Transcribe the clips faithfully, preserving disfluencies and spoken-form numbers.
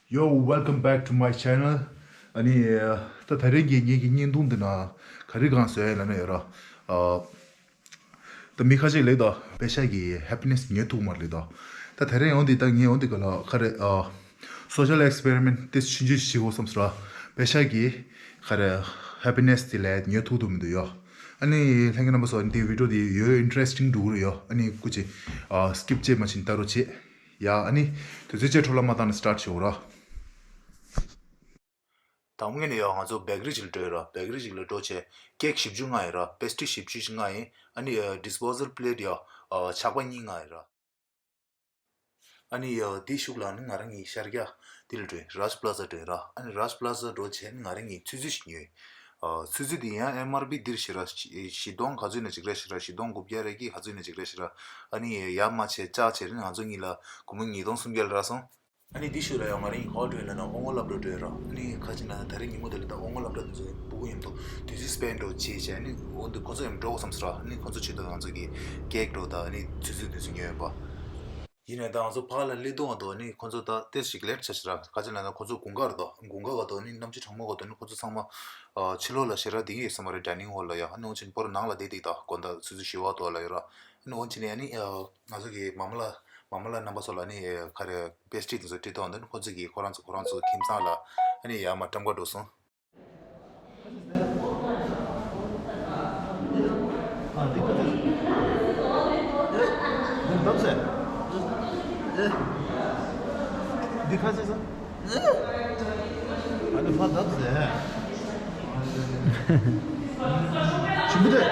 Yo, welcome back to my channel. ཨ་ནི་ད་ད་རེས་ཀྱི་ངེད་ཀྱི་བརྙན་ཐུང་འདི་ན་ག་རེ་གང་བཟོས་ཡིན་ལབ་ན་ཡོད་ར། ཨ་ད་མི་ཁ་ཤས་ལེགས་དང་པེ་ཤ་གི་ཧེ་པི་ནེ་སི་ཉོ་ཐུབ་མ་རེད་ལེགས་དང་། ད་ད་རེས་ཡོང་འདི་ད་ངས་ཡོང་འདི་ག་ལ་ག་རེ་ཨ་སོ་ཤལ་ཨེག་སི་པེ་རི་མེན་ཊི་ཏེ་ཆུང་ཆུང་ཞིག་བྱེད་དགོས་བསམ་སོང་ར། པེ་ཤ་གི་ག་རེ་ཧེ་པི་ནེ་སི་དེ་ལས་ཉོ་ཐུབ་ཐུབ་མི་འདུག་ཡོ། ཨ་ནི་ལྷན་རྒྱས་རྣམ་པ་ཚོ་འདི་བི་ཌི་ཡོ་འདི་ཡོད་ཨིན་ཊི་རེ་སི་ཊིང་འདུག་རེད་ཡོ། ཨ་ནི་སྐུ་མཁྱེན་ཨ་སི་ཀིབ་བྱེད་མ་བྱིན་ལྟ་རོགས་བྱེད། ཡ་ཨ་ནི་དུས་ཚོད་ཅིག་འཕྲོ་བརླག་མ་བཏང་ནས་སི་ཊར་ཊི་བྱེད་དགོས་ར། དང་པོ་ངས་ནས་ཡང་ང་ཚོ་བེ་ཀ་རི་ཅིག་ལ་འགྲོ་ཡོད་ར། བེ་ཀ་རི་ཅིག་ལ་འགྲོ་བྱས་ཀེག་བཞི་བཅུ་མངགས་ཡོད་ར། པེ་སི་ཊི་བཞི་བཅུ་ཞིག་མངགས་ཡིན། ཨ་ནི་ཌིས་པོ་ཟལ་པི་ལེ་ཊི་ཡང་ཨ་ཆག་པ་གཉིས་མངགས་ཡོད་ར། ཨ་ནི་ཡ་དེའི་གཞུག་ལ་ནི་ང་རང་གི་ཤར་རྒྱག་དེ་ལ་འགྲོ་ཡིན། རཱཇ་པི་ལ་ཛ་འགྲོ་ཡིན་ར། ཨ་ནི་རཱཇ་པི་ལ་ཛ་འགྲོ་བྱས་ནི་ང་རང་གི་ཆུ་ཚོད་ཞིག་ཉོས་ཡིན། ཨ་ཆུ་ཚོད་དེ་ཡང་ཨེམ་ཨར་པི་འདིར་ཞེ་ར་བཞི་སྟོང་ག་ཚོད་ནས་ཅིག་རེད་ཞེ་ར། བཞི་སྟོང་དགུ་བརྒྱ་རེ་གི་ག་ཚོད་ནས་ཅིག་རེད་ཞེ་ར། ཨ་ནི་ཡ་མ་བྱས་ལྕགས་བྱས་ནི་ང་ཚོ་གཉིས་ལ་སྒོར་མོ་ཉིས་སྟོང་སུམ་བརྒྱ་ལ་རག་སོང་། ཨ་ནི་འདི་ཞུ་ལ་ཡང་ང་རང་གི་ཧོ་ཊེལ་ནང་ན་དབུ་མོ་སློབ་གྲྭ་འགྲོ་ཡོད་ར། ཨ་ནི་ཁ་ཅིག་ན་ད་རེས་ཉིན་མོ་དེ་ལ་ད་དབུ་མོ་སློབ་གྲྭ་དེ་ཚོ་ཕྲུ་གུ་མཉམ་དུ་དུས་ཚོད་སྤེན་འགྲོ་བྱེད་བྱས། ཨ་ནི་འོ་འདི་ཁོ་ཚོ་ཡང་འགྲོ་དགོས་བསམ་སོང་ར། ཨ་ནི་ཁོ་ཚོ་ཆེད་དུ་ང་ཚོ་གི་ཀེག་འགྲོ་ད་ཨ་ནི་ཆུ་ཚོད་དེ་ཚོ་ཉོས་ཡོད་པ། ཡིན་ནའི་ད་ང་ཚོ་ཕར་ལ་སླེབས་དུས་ང་ཚོ་ཨ་ནི་ཁོ་ཚོ་ད་ཏོག་ཙམ་ལེ་ཊི་ཆགས་ཤག་ར། ཁ་ཅིག་ན་ད་ཁོ་ཚོ་དགུན་ཁ་རེད་དོ། དགུན་ཁ་ག་དུས་ཨ་ནི་གནམ་གཤིས་གྲང་མོ་ག་དུས་ཨ་ནི་ཁོ་ཚོ་ཚང་མ་ཕྱི་ལོགས་ལ་ཞེ་དྲག་བསྡད་ཀྱི་ཡོད་ས་མ་རེད། ཌའི་ནིང་ཧོལ་ལ་ཡ། ཨ་ནི་འོ་ཆེན་པོ་ར་ནང་ལ་བསྡད་བསྡད་ད་དགོང་དག་ཆུ་ཚོད་བཞི་པ་དོ་ལ་ཡོད་ར། ཨ་ནི་འོ་ཆེན་ནས་ཨ་ནི་ང་ཚོ་གི་མ་མ་ལ་མ་མ་ལ་རྣམ་པ་ཚོ་ལ་ནི་ག་རེ་པེ་སི་ཊི་དེ་ཚོ་སྤྲད་གཏོང་དུས་ནི་ཁོ་ཚོ་གིས་ཁོ་རང་ཚོ་ཁོ་རང་ཚོ་ཁྱིམ་ཚང་ལ་ཨ་ནི་ཡར་མར་བཀྲམ་ག་འགྲོ་སོང་། འདི་ཁ་ཟས་ཟ། ཨ་ནི་ཕ་བདག་ཟས། ཞིམ་པོ་འདུག་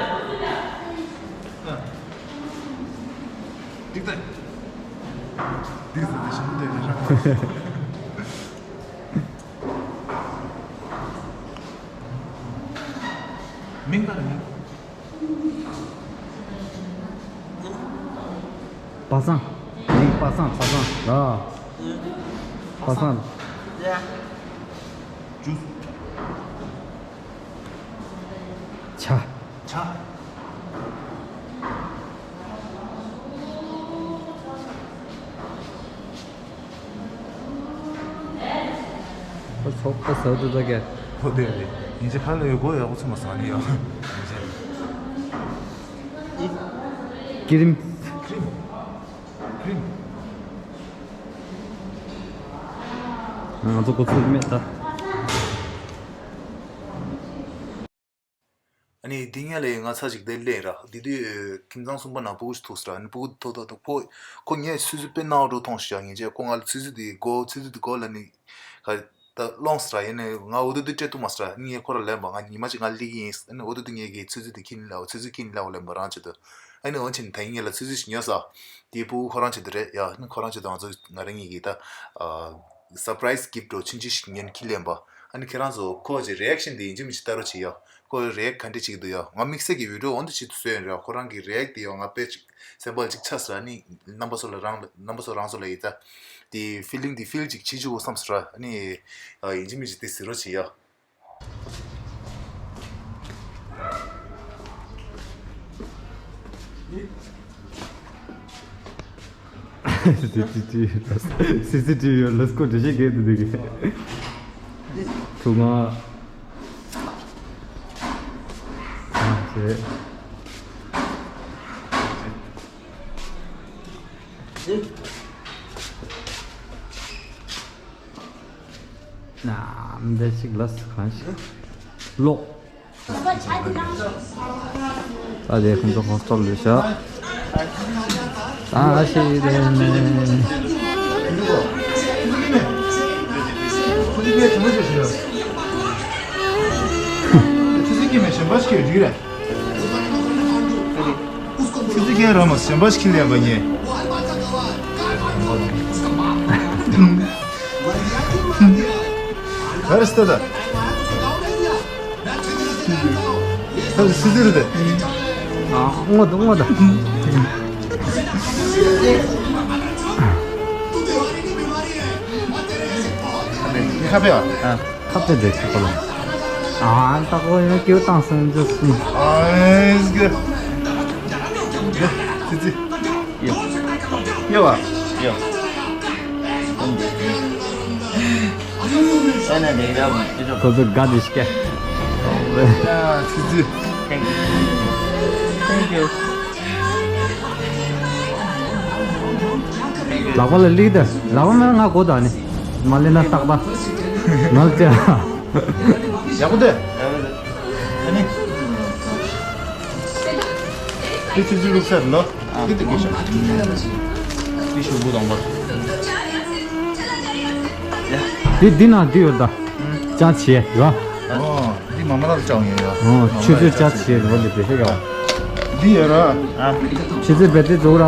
འགྲིག་ད། འདི་ཟ་དེ་ཞིམ་པོ་འདུག་མིང་ག་རེ་མིང་། པ་སངས། མིང་པ་སངས། པ་སངས་ལ། པ་སངས། ཡ། ཇུས། ཇ། ཇ། ཁོ་ཚོགས་པ་ཟེར་དུ་ད་གས། ཁོ་དེ་རེད། ཡིན་ཚེ་ཁ་ལ་ཡོད་གོ་ཡག་པོ་ཚོད་མ་སང་ནི་ཡོད། ཡིན་ཚེ། ཀི་རིམ། ཀི་རིམ། ཀི་རིམ། ང་ཚོ་ཁོ་ཚོ་མེད་ད། ཨ་ནི་འདི་ངས་ལས་ང་ཚ་ཞིག་དེ་ལས་ར། འདི་དུས་ཁྱིམ་ཚང་གསུམ་པ་ནང་སྤུ་གུ་ཞིག་ཐུག་སོང་ར། ཨ་ནི་སྤུ་གུ་ཐོག་ཐོག་ཐོག་ཁོ་ཁོ་ངས་ཆུ་ཚོད་དཔེ་ནག་འགྲོ་མཐོང་ཤག་ཡིན་ཅེ་ཁོ་ང་ལ་ཆུ་ཚོད་དེ་དགོས། ཆུ་ཚོད་དེ་དགོས་ལ་ནི་ག་ད་སློང་སོང་ར། ཡིན་ནའི་ང་འོ་དུ་དུ་སྤྲད་ཐུབ་མ་སོང་ར། ངས་ཁོ་ར་ལན་པ་ང་ཉི་མ་གཅིག་ང་སླེབས་ཀྱི་ཡིན། ཨ་ནི་འོ་དུ་དུ་ངས་ཀྱི་ཆུ་ཚོད་དེ་ཁྱིན་ལ་ཆུ་ཚོད་ཁྱིན་ལ་འོ་ལན་པ་རང་ཆེད་དུ། ཨ་ནི་འོན་ཆེན་ད་ཡིན་ངས་ལ་ཆུ་ཚོད་ཞིག་ཉོས་ས། དེ་སྤུ་གུ་ཁོ་རང་ཆེད་དུ་རེད་ཡ། ཨ་ནི་ཁོ་རང་ཆེད་དུ་ང་ཚོ་ང་རང་ངས་ཀྱི་ད་སར་པ་རའི་ཛི་གིཕ་ཊི་འགྲོ་ཆུང་ཆུང་ཞིག་ཉན་ཁྱིན་ལན་པ། ཨ་ནི་ཁྱེད་རང་ཚོ་ཁོ་ཅིག་རི་ཨེག་ཤན་དེ་ཡིན་གཅིག་མིན་གཅིག་ལྟ་རོགས་བྱེད་ཡ། ཁོ་རི་ཨེག་ག་འདྲ་བྱེད་ཀྱི་འདུག་ཡ། ང་དམིགས་བསལ་གྱི་བི་ཌི་ཡོ་འོ་འདི་ཆེད་དུ་བཟོས་ཡོད་རེད། ཁོ་རང་གི་རི་ཨེག་དེ་ཡང་ང་དཔེ་ཅིག་སེམས་པ་ཅིག་ཆགས་སོང་། ཨ་ནི་རྣམ་པ་ཚོ་ལ་རང་ལ་རྣམ་པ་ཚོ་རང་ཚོ་ལ་ཡི་ད་དེ་ཕི་ལིང་དེ་ཕིལ་ཅིག་བྱེད་བཅུག་བསམ་སོང་ར། ཨ་ནི་ཡིན་གཅིག་མིན་གཅིག་དེ་ཟེར་རོགས་བྱེད་ཡ། སི་སི་ཊི་ཝི་ཡོད་ལ་སྐོར་འདྲ་ཞིག་གས་འདུག་གི། ཐུག་ང་། ཨ་ཙི། ནམ་འདི་ཞིག་ལ་སུ་གང་ཞིག་ལོག་ད་དེ་ཁོང་ཚོ་ཧོ་སི་ཊེལ་ལ་བཞག་ད་ཞིག་རེད་ནས། ཆུ་ཚོད་བརྒྱད་ར་མ་གཞན་པ་ཞིག་ལས་པ་ཉེ། ག་རེ་སྟ་ད། ག་རེ་སི་ཟིར་དེ། ཨ་ངོ་ད་ངོ་ད། ཁ་པེ་ཨ། ཁ་པེ་དེ་ཁྱི་ཁོ་ལ། ཨ་ད་ཁོ་ཡང་ཀེའུ་བཏང་སོང་འཇོག་སོང་། ཨ་ཨེ་སྒེ། ཙི་ཙི། ཡོ། ཡོ་བ། ཡོ། ཁོ་ཚོ་དགའ་འདི་ཤི་ཀ། ཆུ་ཚོད། Thank you. Thank you. ལག་པ་ལ་ལིག་ད། ལག་པ་མེད་ན་ང་གོ་ད་ནི། མ་ལེན་ན་རྟག་པ། ང་ལ་ཅི། ཡག་པོ་འདུག་ཨ་ནི། དེ་ཆུ་ཚོད་བླུགས་ཚར་ལོ། དེ་དེ་གོ་ཤ། དེ་ཤོག་བུ་དང་པོ། དེ་འདི་ན་འདི་ཡོད་ད། ཅང་ཆེ་ཡོད། ཨོ། འདི་མ་མ་ལ་ལ་ཅང་ཡོད་ཡ། ཨོ། ཆུ་ཚོད་ཅང་ཆེ་ལོ་འདི་དེ་ཤེས་ག། འདི་ཡོད་ར། ཨ། ཆུ་ཚོད་བེད་དེ་འཛུགས་ར།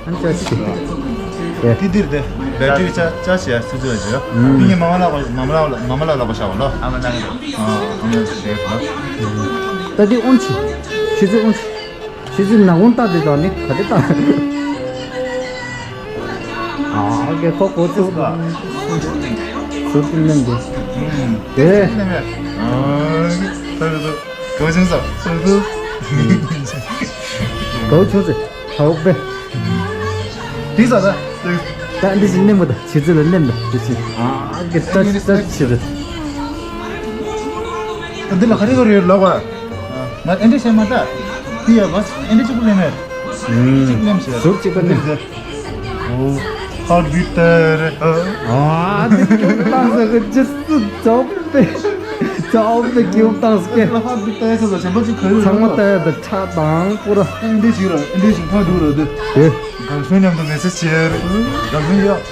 ཨན་ཅང་ཆེ། ཨེ། འདི་འདིར་དེ། བེད་ཅུ་ཅ་ཅ་ཆེ་ཡ་ཆུ་ཚོད་ཡོད། ཨུམ། འདི་ངས་མ་མ་ལ་ལ་མ་མ་ལ་ལ་མ་མ་ལ་ལ་པ་ཤ་བ་ལོ། ཨ་མ་ན་གི། ཨ། ཨ་མ་ཤེས་ག། ད་འདི་ཨོན་ཆེ། ཆུ་ཚོད་ཨོན་ཆེ། ཆུ་ཚོད་ནག་ཁུང་བཏགས་དེ་དང་ནི་ག་དེ་བཏགས། ཨ་གེ་ཁོ་གོ་ཚུགས། ཟུར་དུ་མནན་དེ། ཨེ། གོ་ཆུང་ས། གོ་ཆུང་ས། ཧའོ་པེ། དེ་ས་ད། ད་འདི་ཞིག་མནན་པ་ད་ཆུ་ཚོད་ལ་མནན་པ་དེ་ཞིག་ཨ་གེ་ཏ་ཏ་ཆུ་ཚོད། ད་འདི་ལ་ག་རེ་ག་རེ་ཡོད་ལབ་པ། ང་ཨེ་འདྲ་བྱས་མ་ད། དེ་ཡ་བ་ཨེ་འདྲ་གཅིག་པུ་ལེན་མེད། གཅིག་ལེན་བྱས། ཟུར་གཅིག་པ་ལེན། ཨོ། ཧར་བི་ཏར། ཨ་དེ་ཁྱོད་བཏང་ས་གི་ཇི་སུ་ཙོག་པེ། ཙོག་པེ་ཁྱོད་བཏང་ས་གི། ཧར་བི་ཏར་ས་ལ་ཞན་པ་ཅིག་ག་ཡོད། ཚང་མ་ལྟ་ཡ་ད་ཁྲག་དང་པོ་ར། ཨེ་འདྲ་ཞིག་ར་ཨེ་འདྲ་ཞིག་ཕ་འདུག་ར་དེ། དེ། གང་བྱུང་མཉམ་དུ་མེ་སེ་ཇི་བྱས་རེད། གང་བྱུང་ཡོད།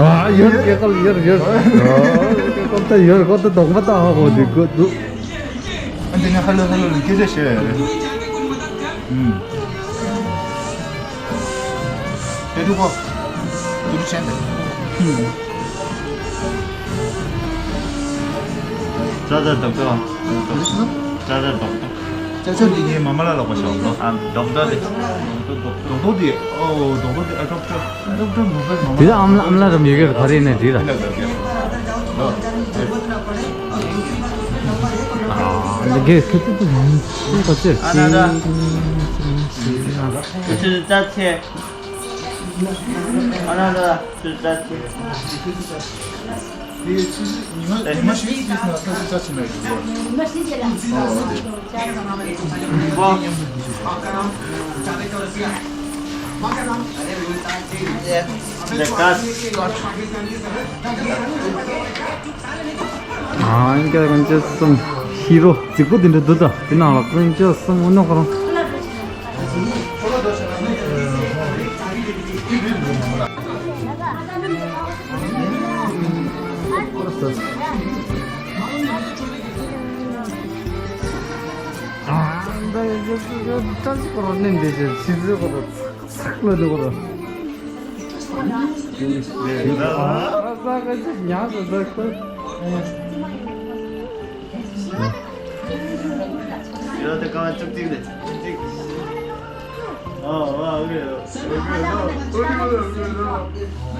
ཨ་ཡོད་སྐད་ཀ་ལ་ཡོད་ཡོད། ཨ་སྐད་ཀ་ལ་ཡོད་ཁོ་ད་གདོང་པ་ད་ཧ་གོ་དེ་གོ་འདུག་ཨ་འདི་ནས་ཧ་ལོ་ཧ་ལོ་ལ་སྐད་ཆ་བཤད་ཡ་རེད། ཨུམ། དེ་འདུག་གོ། དེ་འདུག་ཆེན་དེ། ཨུམ། ཙ་ཙ་རྡོག་རྡོག་ཙ་ཙ་རྡོག་རྡོག་ཅ་ཅ་འདི་ངའི་མ་མ་ལ་ལོག་པ་ཤོག་ལོ། ཨ་རྡོག་རྡོག་དེ། རྡོག་རྡོག་དེ། ཨོ་རྡོག་རྡོག་དེ་ཨ་ཀྲོག་ཀྲོག་ཨ་ཀྲོག་ཀྲོག་མོ་བས་མ་མ་དེ་ལ་ཨམ་ལ་ཨམ་ལ་རམ་ཡོད་གི་ག་རེ་ནས་དེ་ལ། ཨ་འདི་གས་ཁུ་ཚུ་ཚུ་ཡང་ཁུ་ག་ཚོད་ཨ་ན་ད། ཁུ་ཚུ་ཙ་ཚེ། ཨ་ན་ད་ཁུ་ཚུ་ཙ་ཚེ། ཨ་ཡིན་ཀྱང་ང་ཚོ་གསུམ་ཧི་རོ་རྫིག་པོ་འདི་འདྲ་འདུག་ད་དེ་ནང་ལ་ཀུན་ཅོ་གསུམ་འོ་ནོ་ཁོ་རང་། ཨ་འདི་ཡི་ཅི་ཅི་ཅི་ཅི་ཅི་ཁོ་རང་ནི་འདི་ཅི་ཅི་ཅི་ཁོ་རང་ཚག་ཚག་ལ་འདི་ཁོ་རང་། ཨ་ས་ག་ཅི་ཉག་ས་ས་ཁོ། ཡོད་དེ་ཀ་བ་ཅུག་ཅིག་ལས་ཅུག་ཅིག་ཨ་ཨ་ཨོ་ཁེ་ཨོ་ཁེ་ཨོ་ཁེ།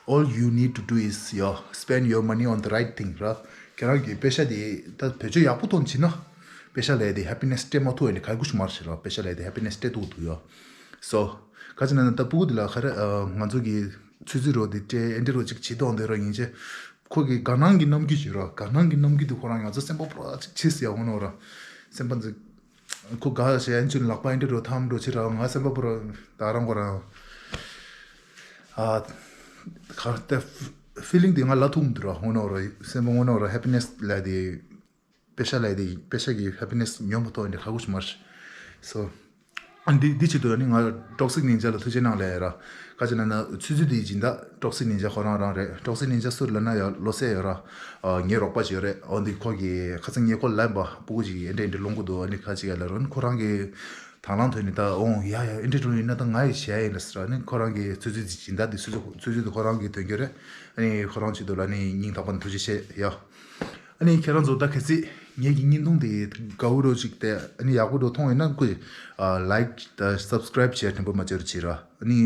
All you need to do is your spend your money on the right thing ར། ཁྱེད་རང་གི་པེ་ཤ་དེ་ད་བེད་སྤྱོད་ཡག་པོ་གཏོང་བྱེད་ན། པེ་ཤ་ལས་དེ་ཧེ་པི་ནེ་སི་སྤྲད་མ་ཐུབ་ཡ་ནི་ག་གུ་ཞིག་མ་རེད་ར། པེ་ཤ་ལས་དེ་ཧེ་པི་ནེ་སི་སྤྲད་ཐུབ་ཐུབ་ཡོད། སོ། ག་ཅི་ན་ན་ད་ཕྲུ་གུ་དེ་ལ་ག་རེ་ང་ཚོ་གི་ཆུ་ཚོད་རོ་དེ་སྤྲད་ཨེ་འདྲ་རོ་ཅིག་བྱེད་སྟངས་དེ་ར་ཡིན་ཅེ། ཁོ་གི་དགའ་སྣང་གི་རྣམ་འགྱུར་ཞིག་ར། དགའ་སྣང་གི་རྣམ་འགྱུར་དེ་ཁོ་རང་ང་ཚོ་སེམས་པ་པོ་ར་ཅིག་ཆེ་སི་ཡ་འོ་ནོ་ར། སེམས་པ་འཛིན། ཁོ་དགའ་ཞེ་ཨན་ཅུན་ལག་པ་ཨེ་འདྲ་རོ་ཐམ་རོ་ཅི་ར་ང་སེམས་པ་པོ་ར་ད་རང་གོ་ར། ཨ། ག་ད་ཕི་ལིང་དེ་ང་ལ་ཐུག་མི་འདུག་ར་འོ་ནོ་ར་སེམས་པ་འོ་ནོ་ར་ཧེ་པི་ནེ་སི་ལ་དེ། པེ་ཤ་ལ་དེ་པེ་ཤ་གི་ཧེ་པི་ནེ་སི་ཉོ་མ་ཐུབ་ཨེ་འདྲ་ག་གུ་ཞིག་མ་རེད། སོ། འདི་འདི་ཆེད་དུ་ནི་ང་Toxic Ninja་ལ་ཐུགས་རྗེ་གནང་ལབ་ཡ་ར། ཁ་ཅིག་ན་ན་ཚུལ་ཚུལ་དེའི་སྦྱིན་བདག་Toxic Ninja་ཁོ་རང་རང་རེད། Toxic Ninja་སུ་ལབ་ན་ཡང་བློ་གསལ་ཡོད་ར། ངའི་རོགས་པ་ཅིག་ཡོད་རེད། འོ་འདི་ཁོ་གི་ཁ་སང་ངས་ཁོ་ལབ་པ་སྤུ་གུ་ཅིག་གིས་ཨེ་འདྲ་ཨེ་འདྲ་སློང་གི་འདུག་ཨ་ནི་ཁ་ཅིག་ཡ་ལ་རོ་ནི་ཁོ་རང་གི་དང་བླངས་ཐོག་ནས་ད་འོང་ཡ་ཡ་ཨེ་འདྲ་འགྲོ་ཡིན་ན་ད་ང་ཡི་བྱས་ཡིན་ལ་ཟེར་ར། ནི་ཁོ་རང་གི་ཚུལ་ཚུལ་དེ་སྦྱིན་བདག་དེ་ཚུལ་ཚུལ་ཚུལ་ཚུལ་དེ་ཁོ་རང་གི་དོན་གྱི་རེད། ཨ་ནི་ཁོ་རང་ཆེད་དུ་ལ་ནི་སྙིང་ཐག་པ་ནས་ཐུགས་རྗེ་ཆེ་ཡ། ཨ་ནི་ཁྱེད་རང་ཚོ་ད་གལ་སྲིད་ངེད་ཀྱི་བརྙན་ཐུང་དེ་དགའ་བོ་འདྲ་ཅིག་དེ་ཨ་ནི་ཡག་པོ་འདྲ་མཐོང་ཡོད་ན་ཁོས་Like་དང་Subscribe་བྱས་དྲན་པ་མ་བརྗེད་རོགས་བྱེད་ར། ཨ་ནི་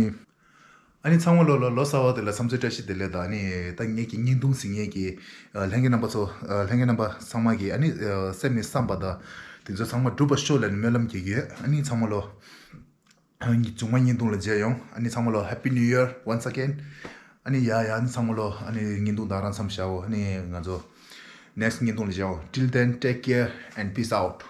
ཨ་ནི་ཚང་མ་ལོ་ལོ་ལོ་གསར་པ་དེ་ལ་འཚམས་འདྲི་བཀྲ་ཤིས་བདེ་ལེགས་དང་། ཨ་ནི་ད་ངེད་ཀྱི་བརྙན་ཐུང་གཟིགས་མཁན་གྱི་ལྷན་རྒྱས་རྣམ་པ་ཚོ་ལྷན་རྒྱས་རྣམ་པ་ཚང་མ་གི་ཨ་ནི་སེམས་ནས་བསམ་པ་དང་དེ་ཚོ་ཚང་མ་འགྲུབ་པ་ཤོག་ལབ་ནས་སྨོན་ལམ་རྒྱག་གི་ཡོད། ཨ་ནི་ཚང་མ་ལོ། མཇུག་མ་བརྙན་ཐུང་ལ་མཇལ་ཡོང་། ཨ་ནི་ཚང་མ་ལོ་Happy New Year once again། ཨ་ནི་ཡ་ཡ་ཨ་ནི་ཚང་མ་ལོ་ཨ་ནི་བརྙན་ཐུང་དང་རང་མཚམས་བཞག་འོ། ཨ་ནི་ང་ཚོ་next་བརྙན་ཐུང་ལ་མཇལ་ཡོང་། Till then, take care and peace out.